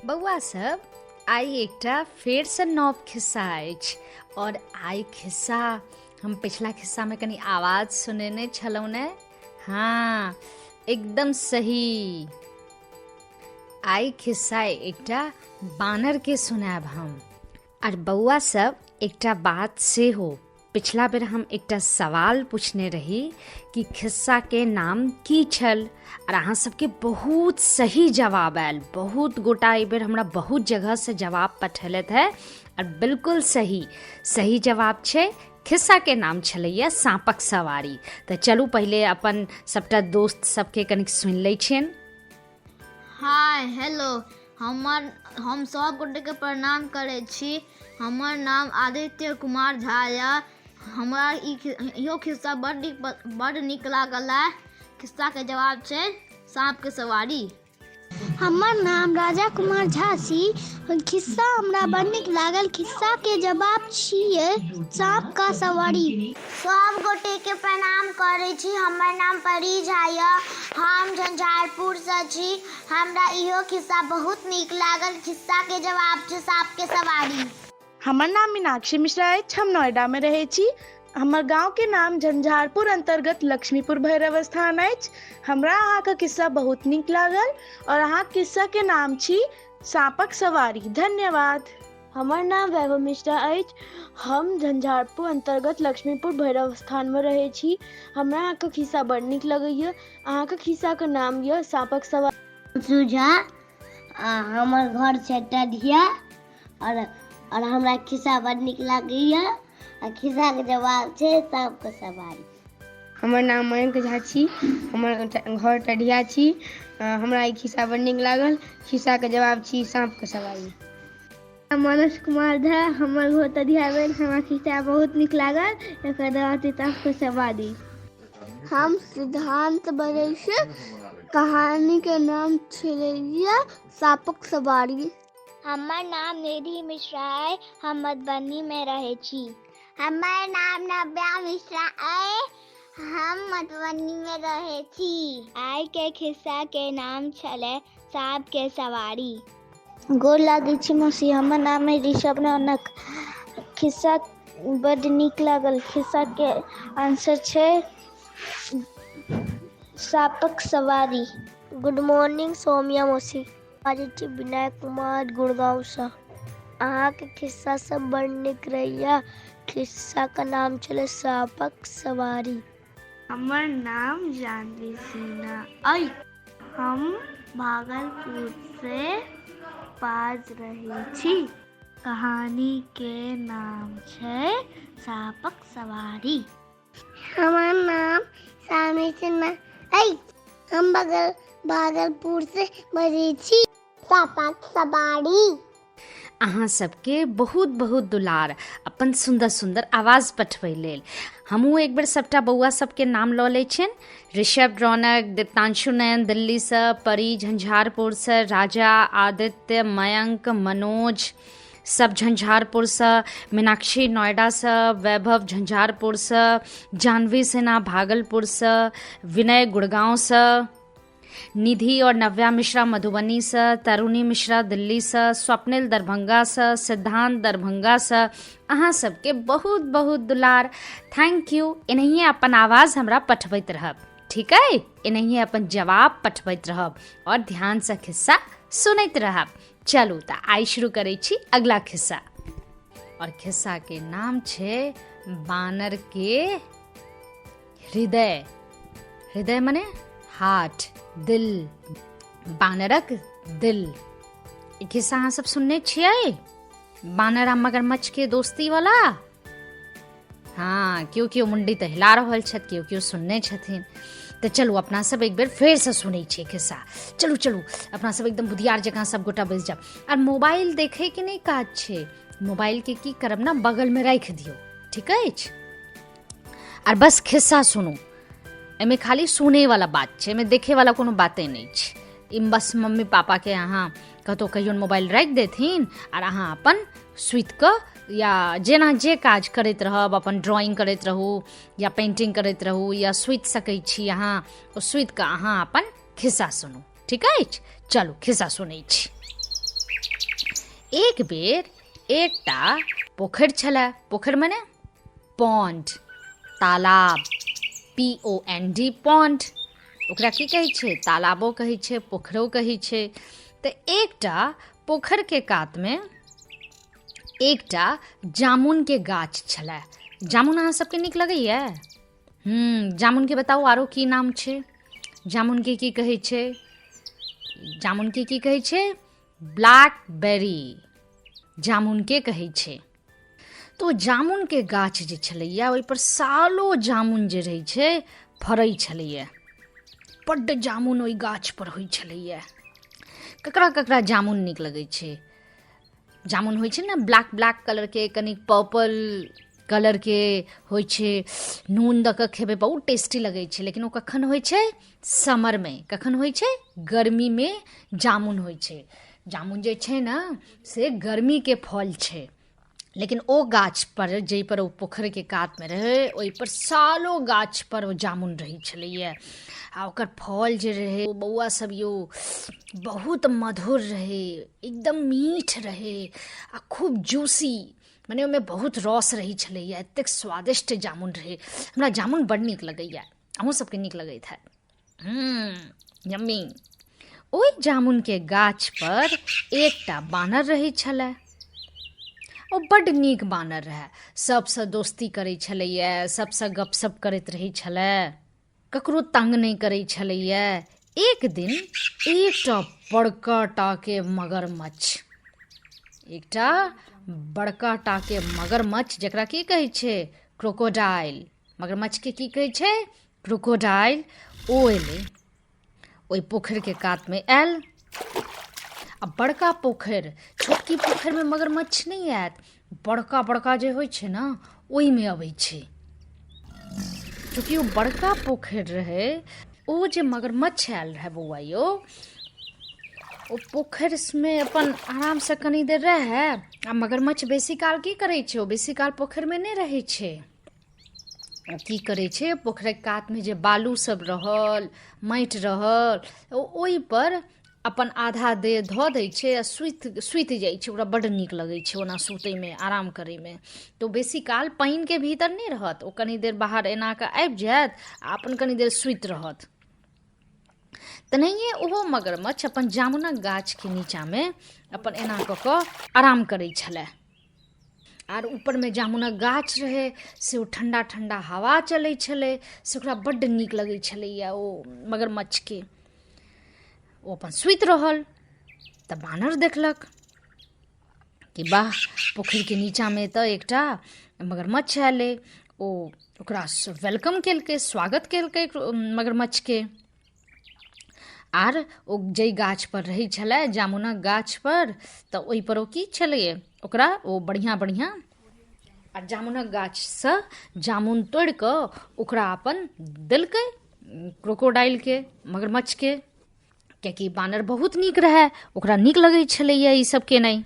बौआ सब, आइ एकटा फेरसँ नव खिस्सा अछि आओर आइ खिस्सा हम पिछला खिस्सामे कनि आवाज सुनेने छलहुँ ने? हाँ, एकदम सही। आइ खिस्सा एकटा बानरके सुनायब हम। आर बौआ सब, एकटा बात सेहो, पिछला बेर हम एकटा सवाल पूछने रही कि खिस्साके नाम की छल, आओर अहाँ सबके बहुत सही जवाब आयल। बहुत गोटा एहि बेर हमरा बहुत जगहसँ जवाब पठेलथि है आओर बिल्कुल सही सही जवाब छै। खिस्साके नाम छलैया साँपक सवारी। तऽ चलू पहिले अपन सबटा दोस्त सबके कनिक सुनि लै छियनि। हाय, हेलो, हमर हम सब गोटेके प्रणाम करै छी। हमर नाम आदित्य कुमार झा यऽ। हमरा ई इहो खिस्सा बड्ड नीक, बड्ड नीक लागल है। खिस्साके जवाब छै साँपके सवारी। हमर नाम राजा कुमार झा छी। खिस्सा हमरा बड़ नीक लागल। खिस्साके जवाब छियै साँप का सवारी। सब गोटेके प्रणाम करै छी। हमर नाम परी झा यऽ। हम झंझारपुरसँ छी। हमरा इहो खिस्सा बहुत नीक लागल। खिस्साके जवाब छै साँपके सवारी। हमर नाम मीनाक्षी मिश्रा अछि। हम नोएडामे रहै छी। हमर गाँवके नाम झंझारपुर अन्तर्गत लक्ष्मीपुर भैरव स्थान अछि। हमरा अहाँके किस्सा बहुत नीक लागल आओर अहाँके किस्साके नाम छी साँपक सवारी। धन्यवाद। हमर नाम वैभव मिश्रा अछि। हम झंझारपुर अन्तर्गत लक्ष्मीपुर भैरव स्थानमे रहै छी। हमरा अहाँके खिस्सा बड़ नीक लगैए। अहाँके खिस्साके नाम यऽ साँपक सवारी। सुझा आ हमर घर छै टढ़िया आओर हमरा खिस्सा बड़ नीक लागैए आ खिस्साके जवाब छै साँपके सवारी। हमर नाम मयंक झा छी। हमर घर टढ़िया छी। हमरा ई खिस्सा बड़ नीक लागल। खिस्साके जवाब छी साँपके सवारी। मनोज कुमार झा, हमर घर टढ़िया भेल। हमरा खिस्सा बहुत नीक लागल। एकर जवाब छै साँपके सवारी। हम सिद्धांत बजै छी। कहानीके नाम छलैया साँपक सवारी। हमर नाम निधि मिश्रा अइ। हम मधुबनीमे रहै छी। हमर नाम नव्या मिश्रा अइ। हम मधुबनीमे रहै छी। आइके खिस्साके नाम छलै साँपके सवारी। गोर लागै छी मौसी। हमर नाम अइ ऋषभ रौनक। खिस्सा बड्ड नीक लागल। खिस्साके आंसर छै साँपक सवारी। गुड मॉर्निंग सौम्या मौसी। बाजै छी विनय कुमार गुड़गाँवसँ। अहाँके खिस्सा सब बड़ नीक रहैया। खिस्साके नाम छलै साँपक सवारी। हमर नाम जानवी सिन्हा अइ। हम भागलपुरसँ बाजि रहल छी। कहानीके नाम छै साँपक सवारी। हमर नाम सामी सिन्हा अछि। हम बगल भागलपुरसँ बजै छी। साँपक सवारी। अहाँ सबके बहुत बहुत दुलार अपन सुन्दर सुन्दर आवाज पठबै लेल। हमहूँ एक बेर सबटा बौआ सबके नाम लऽ लै छियनि। ऋषभ रौनक, दीप्तांशु नयन दिल्लीसँ, परी झंझारपुरसँ, राजा, आदित्य, मयंक, मनोज सब झंझारपुरसँ, मीनाक्षी नोएडासँ, वैभव झंझारपुरसँ, जानवी सिन्हा भागलपुरसँ, विनय गुड़गाँवसँ, निधि और नव्या मिश्रा मधुबनीसँ, तरुणी मिश्रा दिल्लीसँ, स्वप्निल दरभंगासँ, सिद्धांत दरभंगासँ। अहाँ सबके बहुत बहुत दुलार, thank U. एनाहिए अपन आवाज हमरा पठबैत रहब, ठीक अइ? एनाहिए अपन जवाब पठबैत रहब और ध्यानसँ खिस्सा सुनैत रहब। चलू तऽ आइ शुरू करै छी अगला खिस्सा, और खिस्सा के नाम छै बानर के हृदय। हृदय मने हार्ट, दिल, बानरक दिल। ई खिस्सा अहाँ सब सुनने छियै, बानर आ मगरमच्छ के दोस्ती वाला? हाँ, केओ केओ मुंडी तऽ हिला रहल छथि, केओ केओ सुनने छथिन। तऽ चलू अपना सब एक बेर फेरसँ सुनै छियै खिस्सा। चलू चलू, अपना सब एकदम बुधियार जकाँ सब गोटा बैस जाउ। आर मोबाइल देखैके नहि काज छै, मोबाइलके की करब ने, बगलमे राखि दियौ, ठीक अछि? आर बस खिस्सा सुनू। एहिमे खाली सुनैवला बात छै, एहिमे देखैवला कोनो बाते नहि छै। ई बस मम्मी पापाके अहाँ कतहु कहियो मोबाइल राखि देथिन आर अहाँ अपन सुति कऽ या जेना जे काज करैत रहब, अपन ड्रॉइंग करैत रहू या पेंटिंग करैत रहू या सुति सकै छी अहाँ, ओ सुति कऽ अहाँ अपन खिस्सा सुनू, ठीक अछि? चलू खिस्सा सुनै छी। एक बेर एकटा पोखरि छलए। पोखरि मने पॉन्ड, तालाब, P O N D pond. ओकरा की कहै छै? तालाबो कहै छै, पोखरो कहै छै। तऽ एकटा पोखरिके कातमे एकटा जामुनके गाछ छलए। जामुन अहाँ सबके नीक लगैए? जामुनके बताउ आरो की नाम छै? जामुनके की कहै छै? जामुनके की कहै छै? ब्लैकबेरी जामुनके कहै छै। तऽ ओ जामुनके गाछ जे छलैए ओहिपर सालो जामुन जे रहै छै फड़ै छलैए। बड्ड जामुन ओहि गाछपर होइ छलैए। ककरा ककरा जामुन नीक लगै छै? जामुन होइ छै ने ब्लैक ब्लैक कलरके, कनि पर्पल कलरके होइ छै। नून दऽ कऽ खेबै, बहुत टेस्टी लगै छै। लेकिन ओ कखन होइ छै? समरमे। कखन होइ छै? गर्मीमे जामुन होइ छै। जामुन जे छै ने से गर्मीके फल छै। लेकिन ओ गाछपर जाहिपर ओ पोखरिके कातमे रहै, ओहिपर सालो गाछपर ओ जामुन रहै छलैए। आ ओकर फल जे रहै ओ बौआ सब यौ बहुत मधुर रहै, एकदम मीठ रहै आ खूब जूसी, मने ओहिमे बहुत रस रहै छलैए। एतेक स्वादिष्ट जामुन रहै। हमरा जामुन बड़ नीक लगैए, अहूँ सबके नीक लगैत हैत। यम्मी। ओहि जामुनके गाछपर एकटा बानर रहै छलै। ओ बड्ड नीक बानर रहै। सबसँ दोस्ती करै छलैए, सबसँ गपशप करैत रहै छलै, ककरो तंग नहि करै छलैए। एक दिन एकटा बड़का टाके मगरमच्छ, एकटा बड़का टाके मगरमच्छ, जकरा की कहै छै? क्रोकोडाइल। मगरमच्छके की कहै छै? क्रोकोडाइल। ओ एलै ओहि पोखरिके कातमे आयल। आ बड़का पोखरि, छोटकी पोखरिमे मगरमच्छ नहि आयत, बड़का बड़का जे होइ छै ने ओहिमे अबै छै। चूँकि ओ बड़का पोखरि रहै, ओ जे मगरमच्छ आयल रहै बौआ यौ, ओ पोखरिमे अपन आरामसँ कनि देर रहै। आ मगरमच्छ बेसी काल की करै छै? ओ बेसी काल पोखरिमे नहि रहै छै। ओ की करै छै? पोखरिक कातमे जे बालू सब रहल, माटि रहल, ओ ओहिपर अपन आधा देह धऽ दै छै आ सुति सुति जाइ छै। ओकरा बड्ड नीक लगै छै ओना सुतैमे, आराम करैमे। तऽ ओ बेसी काल पानिके भीतर नहि रहत, ओ कनि देर बाहर एना कऽ आबि जायत आ अपन कनि देर सुति रहत। तेनाहिए ओहो मगरमच्छ अपन जामुनक गाछके नीचाँमे अपन एना कऽ कऽ आराम करै छलै। आर ऊपरमे जामुनक गाछ रहै, से ओ ठण्डा ठण्डा हवा चलै छलै, से ओकरा बड्ड नीक लगै छलैए ओ मगरमच्छके। ओ अपन सुति रहल तऽ बानर देखलक कि वाह, पोखरिके नीचाँमे तऽ एकटा मगरमच्छ आयल अइ। ओ ओकरा welcome केलकै, स्वागत केलकै मगरमच्छके। आर ओ जाहि गाछपर रहै छलै, जामुनक गाछपर, तऽ ओहिपर ओ की छलैए, ओकरा ओ बढ़िआँ बढ़िआँ आ जामुनक गाछसँ जामुन तोड़ि कऽ ओकरा अपन देलकै क्रोकोडाइलके, मगरमच्छके। कियाकि बानर बहुत नीक रहै, ओकरा नीक लगै छलैए ईसभ केनाइ।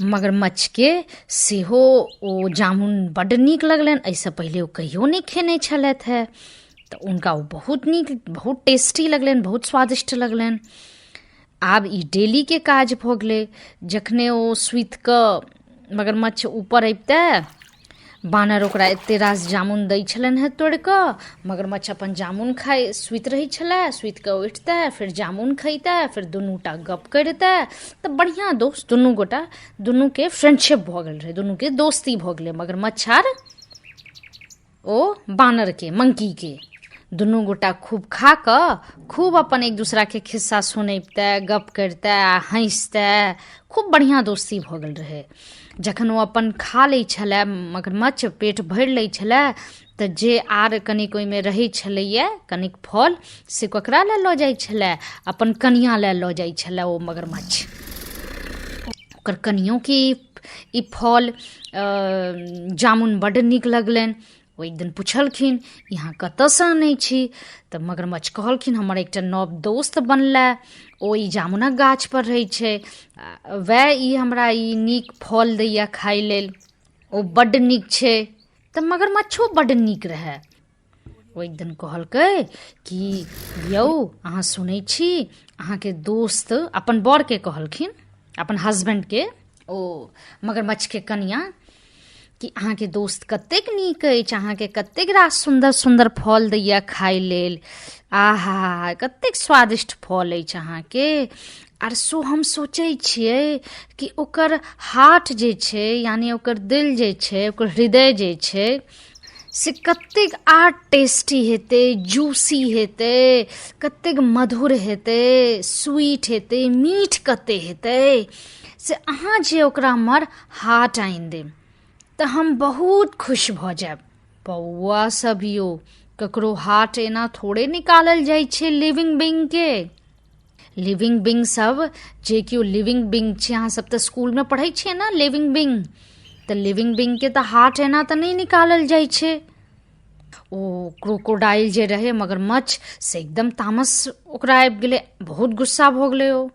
मगरमच्छके सेहो ओ जामुन बड्ड नीक लगलनि। एहिसँ पहिले ओ कहियो नहि खेने छलथि हेँ, तऽ हुनका ओ बहुत नीक, बहुत टेस्टी लगलनि, बहुत स्वादिष्ट लगलनि। आब ई डेलीके काज भऽ गेलै। जखने ओ सुति कऽ मगरमच्छ ऊपर अबितै, बानर ओकरा एते रास जामुन दै छलनि हेँ तोड़ि कऽ। मगरमच्छ अपन जामुन खाइ सुति रहै छलै, सुति कऽ उठितै, फेर जामुन खइतै, फेर दुनू टा गप करितै। तऽ बढ़िआँ दोस्त दुनू गोटा, दुनूके फ्रेंडशिप भऽ गेल रहै, दुनूके दोस्ती भऽ गेलै, मगरमच्छ आर ओ बानरके, मंकीके। दुनू गोटा खूब खा कऽ खूब अपन एक दूसराके खिस्सा सुनबितै, गप करितै आ हँसितै। खूब बढ़िआँ दोस्ती भऽ गेल रहै। जखन ओ अपन खा लै छलै मगरमच्छ, पेट भरि लै छलै, तऽ जे आर कनिक ओहिमे रहै छलैए कनिक फल, से ककरा लए लऽ जाइ छलै? अपन कनिआँ लए लऽ जाइ छलै ओ मगरमच्छ। ओकर कनियोके ई फल जामुन बड्ड नीक लगलनि। ओ एक दिन पुछलखिन, ई अहाँ कतऽसँ आनै छी? तऽ मगरमच्छ कहलखिन, हमर एकटा नव दोस्त बनलै, ओ ई जामुनक गाछपर रहै छै, वएह ई हमरा ई नीक फल दैए खाइ लेल, ओ बड्ड नीक छै। तऽ मगरमच्छो बड्ड नीक रहै। ओ एक दिन कहलकै कि यौ, अहाँ सुनै छी, अहाँके दोस्त, अपन बरके कहलखिन। अपन हसबैंडके, ओ मगरमच्छके कनिआ, कि अहाँके दोस्त कतेक नीक अछि, अहाँके कतेक रास सुन्दर सुन्दर फल दैए खाइ लेल, आहा कतेक स्वादिष्ट फल अछि अहाँके। आर सो हम सोचै छियै कि ओकर हार्ट जे छै, यानि ओकर दिल जे छै, ओकर हृदय जे छै से कतेक आर टेस्टी हेतै, जूसी हेतै, कतेक मधुर हेतै, स्वीट हेतै, मीठ कतेक हेतै, से अहाँ जे ओकरा हमर हार्ट आनि देब तऽ हम बहुत खुश भऽ जायब। बौआ सब यौ, ककरो हार्ट एना थोड़े निकालल जाइ छै लिविंग बीइंगके। लिविंग बीइंग सब जे केओ लिविंग बीइंग छै, अहाँ सब तऽ स्कूलमे पढ़ै छियै ने लिविंग बीइंग, तऽ लिविंग बीइंगके तऽ हार्ट एना तऽ नहि निकालल जाइ छै। ओ क्रोकोडाइल जे रहै मगरमच्छ, से एकदम तामस ओकरा आबि गेलै, बहुत गुस्सा भऽ गेलै। ओ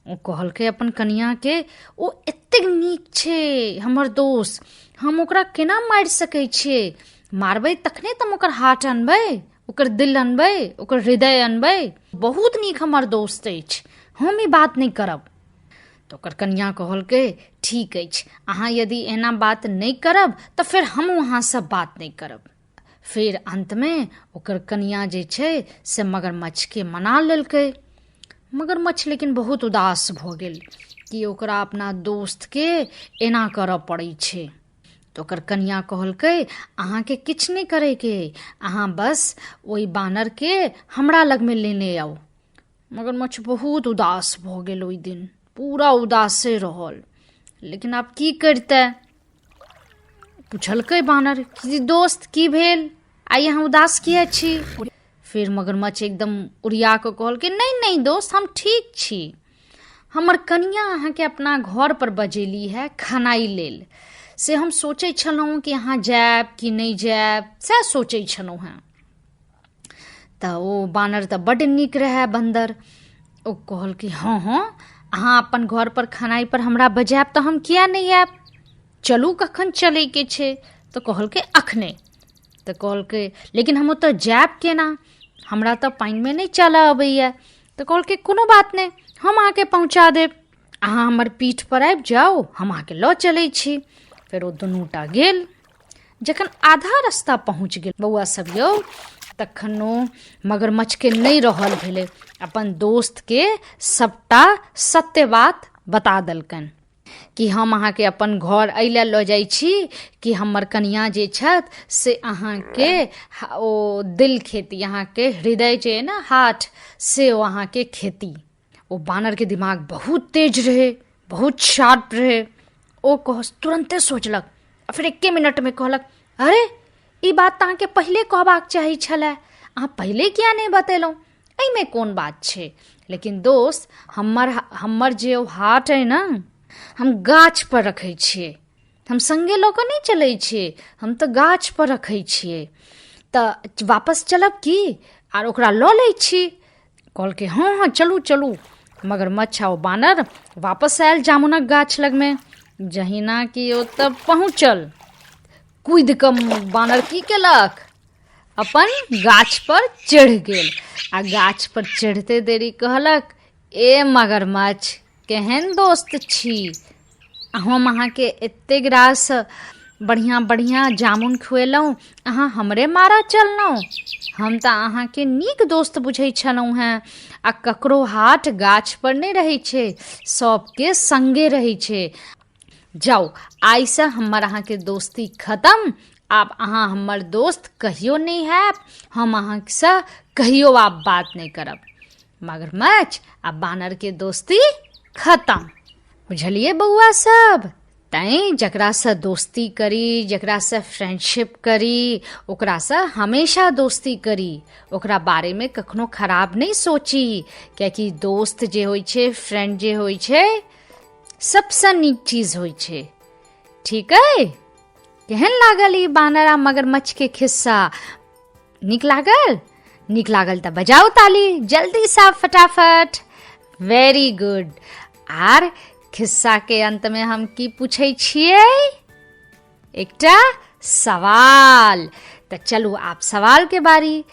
ओ कहलकै अपन कनिआँके, ओ एतेक नीक छै हमर दोस्त, हम ओकरा केना मारि सकै छियै? मारबै तखने तऽ हम ओकर हार्ट अनबै, ओकर दिल अनबै, ओकर हृदय अनबै। बहुत नीक हमर दोस्त अछि, हम ई बात नहि करब। तऽ ओकर कनिआँ कहलकै, ठीक अछि, अहाँ यदि एना बात नहि करब तऽ फेर हमहूँ अहाँसँ बात नहि करब। फेर अन्तमे ओकर कनिआँ जे छै से मगरमच्छके मना लेलकै। मगरमच्छ लेकिन बहुत उदास भऽ गेल कि ओकरा अपना दोस्तके एना करऽ पड़ै छै। तऽ ओकर कनिआँ कहलकै, अहाँके किछु नहि करैके अइ, अहाँ बस ओहि बानरके हमरा लगमे लेने आउ। मगरमच्छ बहुत उदास भऽ गेल ओहि दिन, पूरा उदासे रहल। लेकिन आब की करितै? पुछलकै बानर कि दोस्त की भेल, आइ अहाँ उदास किया छी? फेर मगरमच्छ एकदम उड़िया कऽ कहलकै, नहि नहि दोस्त, हम ठीक छी। हमर कनिआ अहाँके अपना घर पर बजेली है खेनाइ लेल, से हम सोचै छलहुँ कि अहाँ जायब कि नहि जायब, सएह सोचै छलहुँ हेँ। तऽ ओ बानर तऽ बड्ड नीक रहए बन्दर, ओ कहलकै, हँ हँ, अहाँ अपन घरपर खेनाइपर हमरा बजायब तऽ हम किए नहि आयब? चलू, कखन चलैके छै? तऽ कहलकै, अखने। तऽ कहलकै, लेकिन हम ओतऽ जायब केना? हमरा तऽ पानिमे नहि चलऽ अबैए। तऽ कहलकै, कोनो बात नहि, हम अहाँके पहुँचा देब, अहाँ हमर पीठपर आबि जाउ, हम अहाँके लऽ चलै छी। फेर ओ दुनू टा गेल। जखन आधा रास्ता पहुँच गेल बौआ सब यौ, तखनो मगरमच्छके नहि रहल भेलै, अपन दोस्तके सबटा सत्य बात बता देलकनि कि हम अहाँके अपन घर एहि लए लऽ जाइ छी कि हमर कनिआँ जे छथि से अहाँके ओ दिल खेती, अहाँके हृदय जे अइ ने हार्ट, से ओ अहाँके खेती। ओ बानरके दिमाग बहुत तेज रहै, बहुत शार्प रहै। ओ कह तुरन्ते सोचलक आ फेर एके मिनटमे कहलक, अरे ई बात तऽ अहाँके पहिले कहबाक चाही छलए, अहाँ पहिले किया नहि बतेलहुँ? एहिमे कोन बात छै, लेकिन दोस्त हमर हमर जे ओ हार्ट अइ ने, हम गाछपर रखै छियै, हम सङ्गे लऽ कऽ नहि चलै छियै, हम तऽ गाछपर रखै छियै। तऽ वापस चलब की आर ओकरा लऽ लै छी? कहलकै, हँ हँ, चलू चलू। मगरमच्छ आ ओ बानर वापस आयल जामुनक गाछ लगमे। जहिना कि ओतऽ पहुँचल, कूदि कऽ बानर की केलक, अपन गाछपर चढ़ि गेल आ गाछपर चढ़िते देरी कहलक, ए मगरमच्छ, केहन दोस्त छी? हम अहाँके एतेक रास बढ़िआँ बढ़िआँ जामुन खुएलहुँ, अहाँ हमरे मारऽ चललहुँ? हम तऽ अहाँके नीक दोस्त बुझै छलहुँ हेँ। आ ककरो हाथ गाछपर नहि रहै छै, सभके सङ्गे रहै छै। जाउ, आइसँ हमर अहाँके दोस्ती खतम। आब अहाँ हमर दोस्त कहियो नहि हैब, हम अहाँसँ कहियो आब बात नहि करब। मगरमच्छ आ बानरके दोस्ती खतम। बुझलियै बौआ सब? तैँ जकरासँ दोस्ती करी, जकरासँ फ्रेंडशिप करी, ओकरासँ हमेशा दोस्ती करी, ओकरा बारेमे कखनो खराब नहि सोची, कियाकि दोस्त जे होइ छै, फ्रेंड जे होइ छै, सबसँ नीक चीज होइ छै। ठीक अइ? केहन लागल ई बानर आ मगरमच्छके खिस्सा? नीक लागल? नीक लागल तऽ बजाउ ताली जल्दीसँ फटाफट। वेरी गुड। आर खिस्साके अन्तमे हम की पूछै छियै? एकटा सवाल। तऽ चलू, आब सवालके बारी।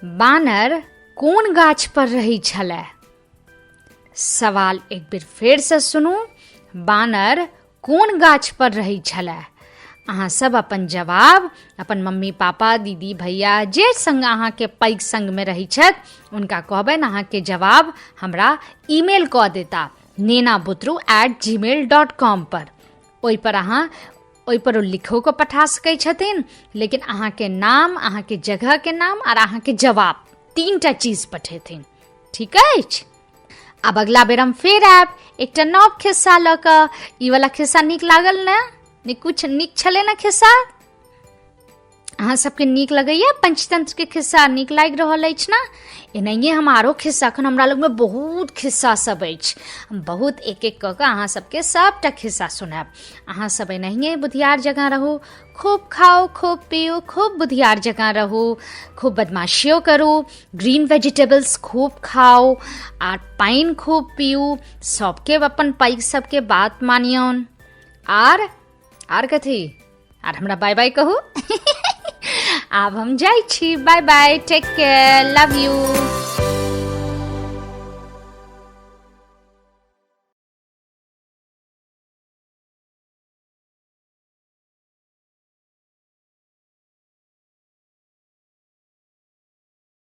बानर कोन गाछ पर रहै छलै? सवाल एक बेर फेरसँ सुनू। बानर कोन गाछपर रहै छलए? अहाँ सब अपन जवाब अपन मम्मी पापा, दीदी भैया, जे संग अहाँके पैघ संगमे रहै छथि, हुनका कहबनि अहाँके जवाब हमरा ईमेल कऽ देता nenabutru@gmail.com पर। ओहिपर अहाँ ओहिपर ओ लिखो कऽ पठा सकै छथिन, लेकिन अहाँके नाम, अहाँके जगहके नाम आर अहाँके जवाब, 3टा चीज पठेथिन। ठीक अछि? आब अगला बेर हम फेर आयब एकटा नव खिस्सा लऽ कऽ। ई वाला खिस्सा नीक लागल ने? नीक कुछ नीक छलै ने खिस्सा? अहाँ सबके नीक लगैया पंचतंत्र के खिस्सा? नीक लागि रहल अछि ने? एनाहिए हम आरो खिस्सा, एखन हमरा लगमे बहुत खिस्सा सब अछि, हम बहुत एक एक कऽ कऽ अहाँ सबके सबटा खिस्सा सुनायब। अहाँ सब एनाहिए बुधियार जकाँ रहू, खूब खाउ, खूब पियू, खूब बुधियार जकाँ रहू, खूब बदमाशियो करू, ग्रीन वेजिटेबल्स खूब खाउ आर पानि खूब पियू, सबके अपन पैघ सबके बात मानियौन। आर कथी? आर हमरा बाय बाय कहू। आब हम जाइ छी। Bye bye, take care, love you.